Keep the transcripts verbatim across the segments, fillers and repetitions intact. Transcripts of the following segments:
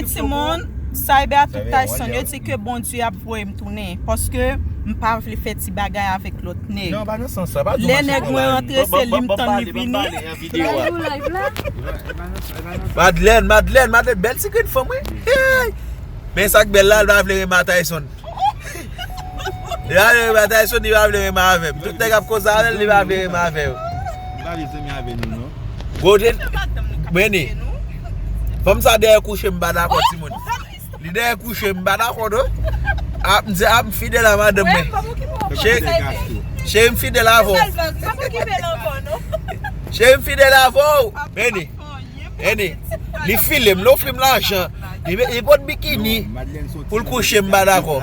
Timoun, Cyber ak tout Tyson, yo di ke Bondye ap voye m tounen, paske m pa vle fè ti bagay avèk lòt nèg. Non, pa nan sans sa, pa di lè nèg mwen rantre, se li m tann li vini. Madlèn, Madlèn, Madlèn, bèl ti grenn fanm, wi. Hey! Men sa k bèl la, l pa vle renmen a Tyson. Li pa vle renmen a Tyson, li pa vle renmen avè m. Tout nèg ap koze avè l, li pa vle renmen avè yo. Li pa vle zanmi avè nou, non. Gode, Beni. Fanm sa dèyè kouche m pa dakò, timoun. Li dèyè kouche m pa dakò, non. Ap, m di, ap, m fidèl a madanm mwen. Cheri, m fidèl avè w. Cheri, m fidèl avè w. Beni. Eni, li file m, li ofri m lajan. Li, li pot bikini pou l kouche m pa dakò.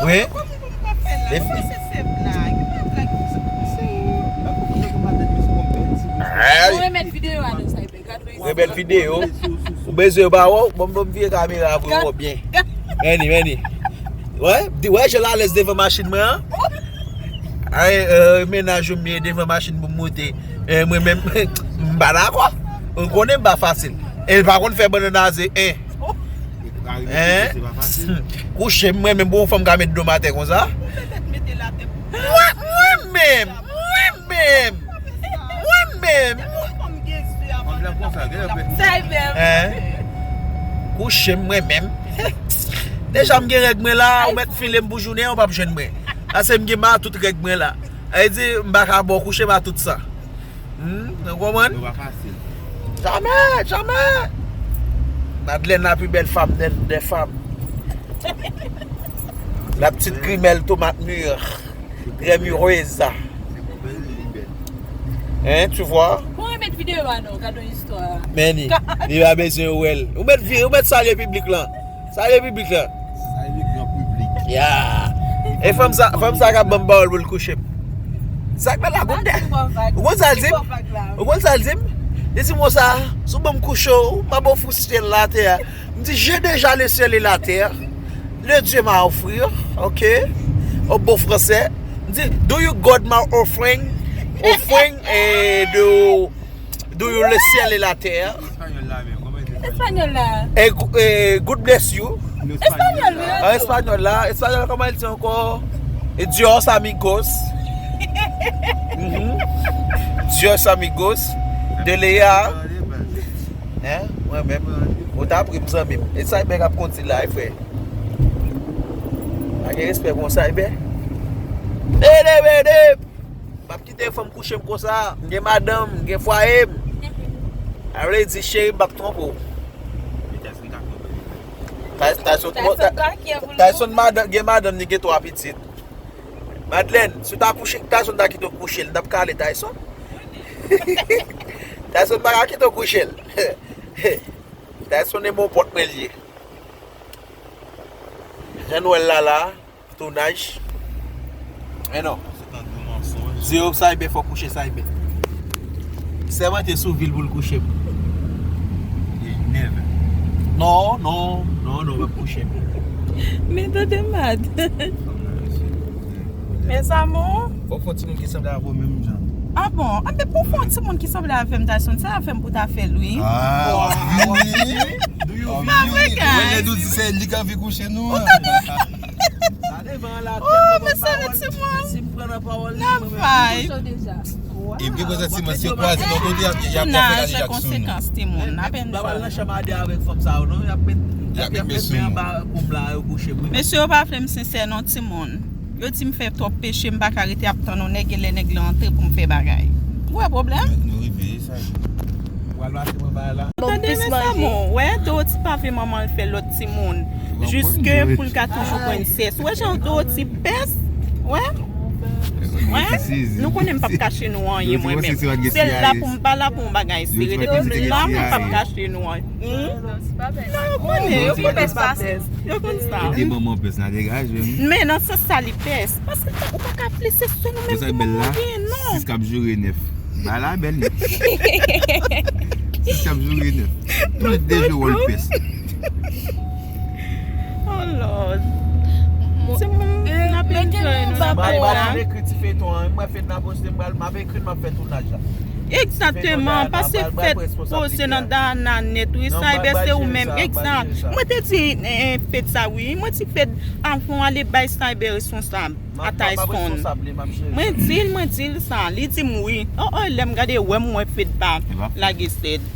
Wi. Ou remèt videyo a nou, Cyber. Gad yon bèl videyo. Ou bezwen yo ba wè w, bon, bon, vire kamera pou yo wè byen. Eni, eni. Wè, di, wè, jan l alèz devan machin mwen an. Ay, euh, mennaj ou m ye devan machin pou m moute. Eh, mwen menm, m pa dakò. Ou konnen m pa fasil. E l pa konn fè bannann aze, en. En? Kouche m, mwen menm, pou yon fanm ka met do m atè konsa. Mwen, mwen menm, mwen menm, mwen menm. En? Kouche m, mwen menm. Deja m gen règ mwen la, ou mèt file m pou jounen an, ou p ap jwenn mwen. Ase m gen matout règ mwen la. Sa vle di, m pa ka ba w kouche matout sa. Hmm, nou konprann? Nou pa fasil. Jamè, jamè. Madlèn la pi bèl fanm dè, dè fanm. La petite grimèl tomat mûr. Très mûreuse. Hein, tu vois? Bon, remèt videyo a nou, gade yon istwa. Meni, li pa bezwen wè l. Ou mèt vire, ou mèt salye piblik lan. Salye piblik lan. Salye gran piblik. Ya. E fanm sa, fanm sa k ap ban m pawòl pou l kouche m. Sa k pral la, konn dè. Ou konn sa l di m? Ou konn sa l di m? Li di m konsa, si w ban m kouche w, m ap ofri syèl la atè a. M di, j'ai déjà le ciel et la terre. Le Dieu m'a offert, ok? Au beau français. M di, do you God my offering? Offering, eh, do Do you le ciel et la terre? Espanyòl la menm, kòman di espanyòl? Espanyòl la. Eh, gu- eh, good bless you. Espanyòl la. An espanyòl la, espanyòl kòman el di ankò? Eh, Dios amigos. Mhm. Dios amigos. De Lea. Hein? Mwen menm. Ou ta pri m zanmi m. E sa e bèk ap kondi la, e frè. Pa gen respè konsa, e bèk. Bede, bede. M p ap kite fanm kouche m konsa. M gen madanm, m gen fwaye m. Sa vle di, cheri, m p ap twonpe w. Tyson, Tyson, Tyson madanm, gen madanm, li gen twa pitit. Madlèn, si w ta kouche, Tyson ta kite w kouche l, n t ap kale Tyson. Tyson pa ka kite w kouche l. Tyson e bon pòt mwen l ye. Jan nou wè l la la. Tounaj. Men non. Di yo Cyber fò kouche Cyber. Sèmante sou vi l pou l kouche m. Non, non, non, non, w ap kouche m. Men tande mad. Mes amours. Fòk fò timoun ki sanble avè w menm jan. Ah bon? Anben pou fò timoun ki sanble avè m, Tyson, se afè m pou ta fè l, wi. Ah, w ap vini. Pa vre, guys. Wè lè nou di se li k anvi kouche nou an. Sa devan la tèt. Oh, mwen salye timoun. Si m pran nan pawòl li, mwen menm. Epi konsa timoun, si yo kwaze nan kote, y ap, y ap, y ap fè lajak sou nou. Konsekans timoun. Apèn. Ba bal nan chanm a de avèk fanm sa yo non, y ap met, y ap met men anba koub la, yo kouche m wi. Mesye yo pa vle m sensè non timoun. Yo di m fè twòp peche, m pa ka rete ap tann yon nèg, e lè nèg la antre pou m fè bagay. Ou wè pwoblèm? Nou, nou rive sa. Ou pral pase mwen bagay la. Tande, mes amours, wè Dorothy pa vle manman l fè lòt timoun. Jiske pou l ka toujou prensès. Ou wè jan Dorothy pès? Wè? Wè? Nou konnen m p ap kache nou anyen mwen menm. Se la pou m pa la pou yon bagay serye. Depi m la, mwen p ap kache nou anyen. Non, yo konnen, yo konnen sa. Yo konn sa. Li te manman pès la degaje m. Men nan sans sa li pès. Paske ou pa ka vle se sèl ou menm pou manman gen non. Sis k ap joure nèf. Ba la bèl li. Sis k ap joure nèf. Tout de jwe wòl pès. Oh Lord. Se moun n ap enjoy nou nan kay la. M pral ekri ti feyton an. Mwen feyton an poste, m pral, m ap ekri l, m ap fè tounaj la. Egzakteman, pase Fed poze nan Dana nèt, wi, Cyber se ou menm, egzak. Mwen te di, eh, Fed sa, wi, mwen di Fed avan w ale bay Cyber responsab a Tysonn. Mwen di l, mwen di l sa, li di m wi. Oh, oh, lè m gade, wè m wè Fed pa lage Sed.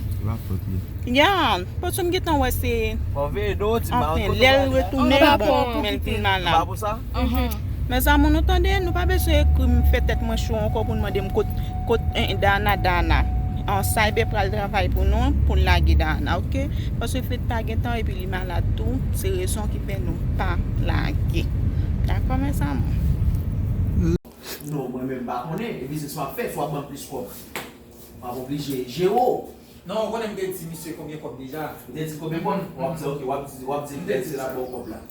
Ya, paske m gentan wè se, anfen, lè l retounen, bon, men l vin malad. Mezanmi, nou tande, nou pa bezwen ekri m fè tèt mwen cho ankò pou n mande m kot, kot, eh, Dana, Dana. An, Cyber pral travay pou nou, pou n lage Dana, oke? Paske Fed pa gentan epi li malad tou, se rezon ki fè nou pa lage. Dakò, mezanmi? Non, mwen menm m pa konnen, e biznis m ap fè, si w ap ban m plis kòb, m ap oblije jere w. Non, ou konnen m te di misye konbyen kòb deja. Ou te di konbyen kòb? W ap di, oke, w ap di, w ap di, m te di l ap ba w kòb la.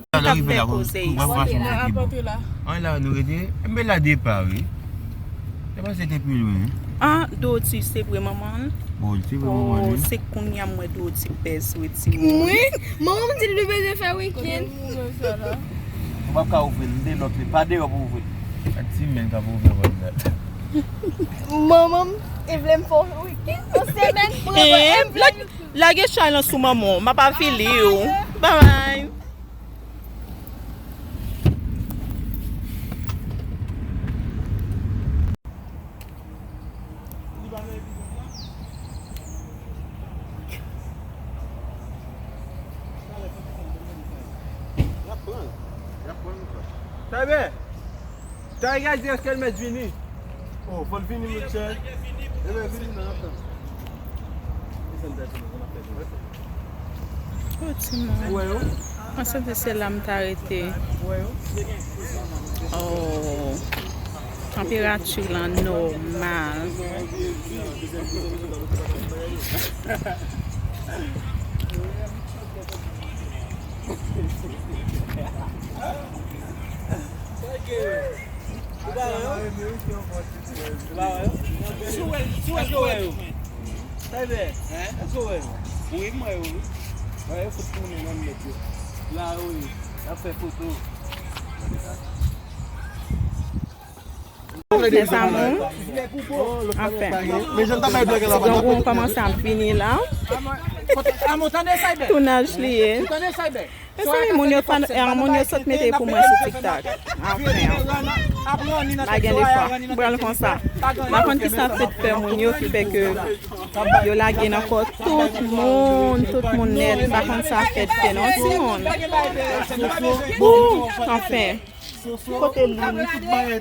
Sa nou rive la, pou, pou pran fason sa ki bon. An la nou rete, enben la depa wi. Depa se te pi lwen. Ah, Doti se vre manman l? Bon, se vre manman l, wi. Se kounye a m wè Doti pèse wi timoun. Mwen, manman m di l li bezwen fè wikenn. Ou p ap ka ouvri l, m te lòk li, pa deyò pou ouvri l. Ak ti men k ap ouvri pòt la. Manman m te vle m fè yon wikenn, yon semèn pou repo. Lage chay lan sou manman w, m ap avili w. Bye bye. Cyber! Tayga di èske l mèt vini? Oh, fò l vini, monchè. Ebyen, vini nan ap tann. Oh, timoun. Ou wè yo? Mwen santi se la m ta rete. Ou wè yo? Oh, tanperati lan nòmal. Ou pa wè yo? Ou pa wè yo? Si w wè, si w wè, èske w wè yo? Cyber, èske w wè yo? Wi, m wè yo, wi. Wè yo fout tounen nan nèt yo. La, wi. Y ap fè foto. Mes amours, anfen, ti grangou kòmanse ap vini la. Tounaj li ye. Mezanmi, moun yo pa, eh, moun yo sot mete pou mwen sou TikTok. Anfen, pa gen de fwa. M pral konsa. M pa konn kisa Fed fè moun yo ki fè ke yo lage nan kò tout moun, tout moun nèt. M pa konn sa Fed fè non, timoun. Anfen. Kote li,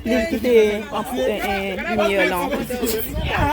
li kite, eh, eh, limyè lan.